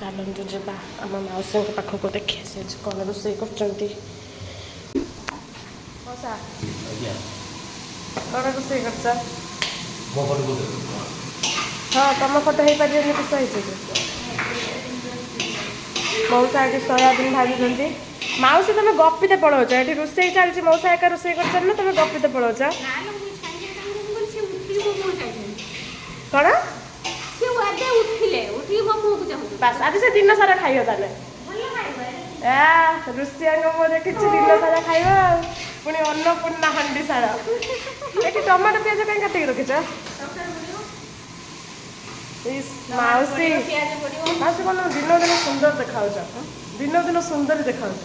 ଚାଲନ୍ତୁ ଯିବା ଆମ ମାଉସୀଙ୍କ ପାଖକୁ, ଦେଖିବା ସେ ଆଜି କ'ଣ ରୋଷେଇ କରୁଛନ୍ତି। ମଉସା। ଆଜ୍ଞା। କ'ଣ ରୋଷେଇ କରୁଛ? ମୋ ଫଟୋ। ହଁ, ତମ ଫଟୋ ହେଇପାରିବନି, କିସ ହେଇଛି କି? ମଉସା ଏଠି ସୋୟାବିନ୍ ଭାଜୁଛନ୍ତି। ମାଉସୀ, ତମେ ଗପିତେ ପଳଉଛ। ଏଠି ରୋଷେଇ ଚାଲିଛି, ମଉସା ଏକା ରୋଷେଇ କରୁଛନ୍ତି ନା, ତମେ ଗପିତେ ପଳଉଛ। କ'ଣ? ସେ ଉଠିଲେ, ଉଠିକି ମୋ ମୁହଁକୁ ଚାହୁଁଛନ୍ତି। ବାସ୍, ଆଜି ସେ ଦିନ ସାରା ଖାଇବ ତାହେଲେ। ଏ ରୁଷିଆଙ୍କ ମୁଁ ଦେଖିଛି, ଦିନ ସାରା ଖାଇବ ଆଉ ପୁଣି ଅନ୍ନପୂର୍ଣ୍ଣା ହାଣ୍ଡି ସାରା। ଏଠି ଟମାଟୋ ପିଆଜ କାହିଁ କାଟିକି ରଖିଛ? ଇସ୍, ମାଉସୀ। ପିଆଜ ପଡ଼ିବ। ମାଉସୀ, କ'ଣ ଦିନ ଦିନ ସୁନ୍ଦର ଦେଖାଉଛ, ଦିନ ଦିନ ସୁନ୍ଦରୀ ଦେଖାଉଛ।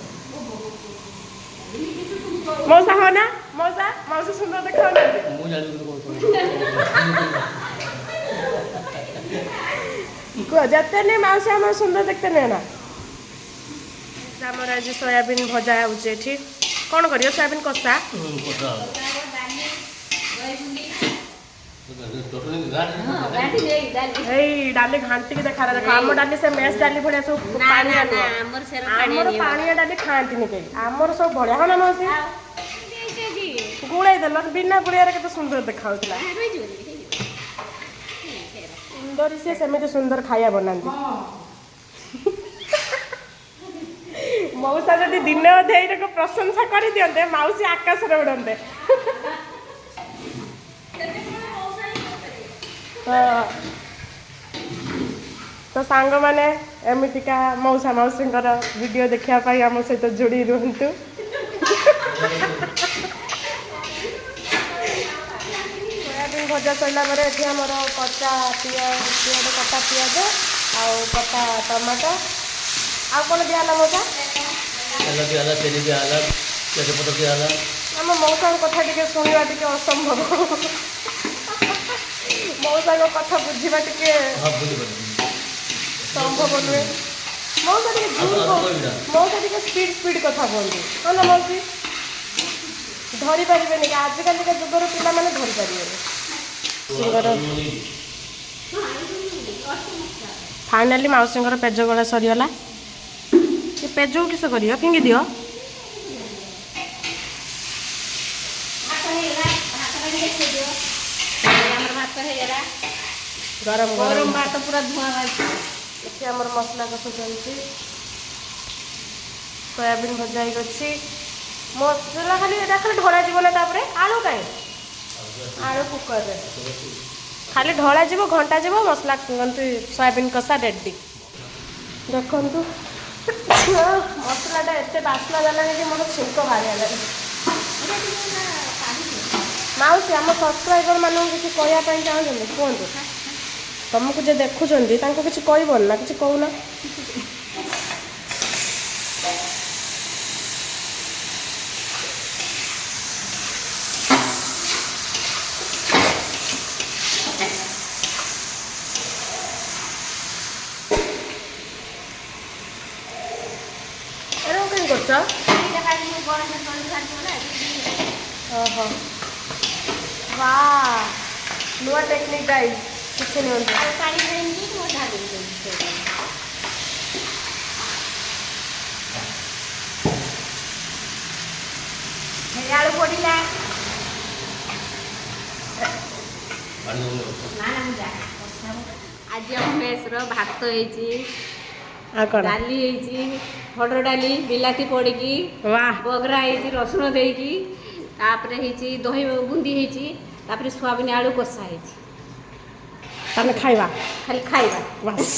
ମଉସା, ହଁ ନା ମଉସା? ମାଉସୀ ସୁନ୍ଦର ଦେଖାଉନାହାନ୍ତି? ମୁଁ ଜାଣିବି କଣ? କୁହ ଯେତେ ନେ, ମାଉସୀ ଆମର ସୁନ୍ଦର ଦେଖତେ ନେ ନା? ଆମର ଆଜି ସୋୟାବିନ୍ ଭଜା ହେଉଛି। ଏଠି କ'ଣ କରିବ? ସୋୟାବିନ୍ କଷା? କଥା। ଡାଲି, ଦହି ବୁନ୍ଦି। ଚଟଣି। ଗାଣ୍ଠି ଦେଇ ଡାଲି। ଏଇ ଡାଲି ଘାଣ୍ଟିକି ଦେଖା ଦେଖ। ଆମ ଡାଲି ସେ ମେସ୍ ଡାଲି ଭଳିଆ ସବୁ ନା। ପାଣିଆ ନା। ନୁହଁ। ନା, ଆମର ସେର ଆମର ପାଣିଆ। ପାଣିଆ ଡାଲି ଖାଆନ୍ତିନି କେହି। ଆମର ସବୁ ବଢିଆ, ହଁ ନା ମାଉସୀ? ଗୋଳେଇ ଦେଲ, ବିନା ଗୋଳିଆରେ କେତେ ସୁନ୍ଦର ଦେଖାଉଥିଲା। ସୁନ୍ଦରୀ ସିଏ, ସେମିତି ସୁନ୍ଦର ଖାଇବା ବନାନ୍ତି। ମଉସା ଯଦି ଦିନେ ଅଧେ ଏଇଟାକୁ ପ୍ରଶଂସା କରିଦିଅନ୍ତେ, ମାଉସୀ ଆକାଶରେ ଉଡ଼ନ୍ତେ। ହଁ। ତ ସାଙ୍ଗମାନେ, ଏମିତିକା ମଉସା ମାଉସୀଙ୍କର ଭିଡ଼ିଓ ଦେଖିବା ପାଇଁ ଆମ ସହିତ ଯୋଡ଼ି ରୁହନ୍ତୁ। ସୋୟାବିନ୍ ଭଜା ସରିଲା ପରେ ଏଠି ଆମର କଟା ପିଆଜ, ପିଆଜ, କଟା ପିଆଜ ଆଉ କଟା ଟମାଟୋ। ଆଉ କ'ଣ ଦିଆହେଲା ମଉସା? ତେଲ ଦିଆହେଲା, ଚିନି ଦିଆହେଲା, ତେଜପତ୍ର ଦିଆହେଲା। ଆମ ମଉସାଙ୍କ କଥା ଟିକେ ଶୁଣିବା ଟିକେ ଅସମ୍ଭବ। ମଉସାଙ୍କ କଥା ବୁଝିବା ଟିକେ ହଁ, ବୁଝିପାରିଲି। ସମ୍ଭବ ନୁହେଁ। ମଉସା ଟିକେ ଜୋର ଆଉ କହିବି ନା? ମଉସା ଟିକେ ସ୍ପିଡ୍ ସ୍ପିଡ୍ କଥା କୁହନ୍ତି, ହଁ ନା ମାଉସୀ? ଧରି ପାରିବେନି କି ଆଜିକାଲିକା ଯୁଗର ପିଲାମାନେ ଧରି ପାରିବେନି। ମାଉସୀଙ୍କର ଫାଇନାଲି ମାଉସୀଙ୍କର ପେଜ ଗଳା ସରିଗଲା। ଏ ପେଜକୁ କିସ କରିବ? ଫିଙ୍ଗି ଦିଅ। ଭାତ ହେଇଗଲା, ଭାତଟା ଟିକେ ଦେଖେଇ ଦିଅ। ଆମର ଭାତ ହେଇଗଲା। ଗରମ ଗରମ ଗରମ ଭାତ ପୁରା ଧୂଆଁ ବାହାରୁଛି। ଏଠି ଆମର ମସଲା କଷା ଚାଲିଛି, ସୋୟାବିନ୍ ଭଜା ହେଇକି ଅଛି। ମସଲା ଖାଲି ଏଇଟା ଖାଲି ଢଳା ଯିବ ନା ତାପରେ ଆଳୁ? କାହିଁ ଆଳୁ? କୁକରରେ ଖାଲି ଢଳା ଯିବ, ଘଣ୍ଟା ଯିବ ମସଲା। କୁହନ୍ତି ସୋୟାବିନ୍ କଷା ରେଡି। ଦେଖନ୍ତୁ, ମସଲାଟା ଏତେ ବାସ୍ନା ଦେଲାଣି ଯେ ମୋର ଛିଙ୍କ ବାହାରିଗଲାଣି। ମାଉସୀ, ଆମ ସବସ୍କ୍ରାଇବର ମାନଙ୍କୁ କିଛି କହିବା ପାଇଁ ଚାହୁଁଛନ୍ତି, କୁହନ୍ତୁ। ତମକୁ ଯେ ଦେଖୁଛନ୍ତି, ତାଙ୍କୁ କିଛି କହିବନି ନା? କିଛି କହୁନ। ଏରକମ କାହିଁ କରୁଛ? ଏଇଟା କାଢି ମୁଁ ଗରମ ଜଲ୍ଦି ବାହାରିଯିବ ନା। ଓହୋ, ବା, ନୂଆ ଟେକ୍ନିକ୍ ଗାଇଜ୍, ଶିଖି ନିଅନ୍ତୁ। ଆଉ ପାଣି ଢାଳିକି ମୁଁ ଢାଳି ଦେବି। ହେଇ, ଆଳୁ ପଡ଼ିଲା। ପାଣି ଦଉନି। ନା ନା, ମୁଁ ଯା। ଆଜି ଆମ ମେସ୍ର ଭାତ ହେଇଛି। ଆଉ କ'ଣ? ଡାଲି ହେଇଛି, ହରଡ଼ ଡାଲି ବିଲାତି ପଡ଼ିକି ବଘରା ହେଇଛି ରସୁଣ ଦେଇକି। ତାପରେ ହେଇଛି ଦହି ବୁନ୍ଦି ହେଇଛି, ତାପରେ ସୋୟାବିନ ଆଳୁ କଷା ହେଇଛି। ତାହେଲେ ଖାଇବା। ଖାଲି ଖାଇବା। ବାସ୍,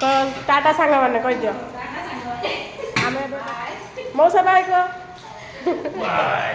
କ'ଣ ଟାଟା ସାଙ୍ଗମାନେ କହିଦିଅ। ଆମେ ଏବେ ମଉସା, ବାଏ କୁହ। ବାଏ।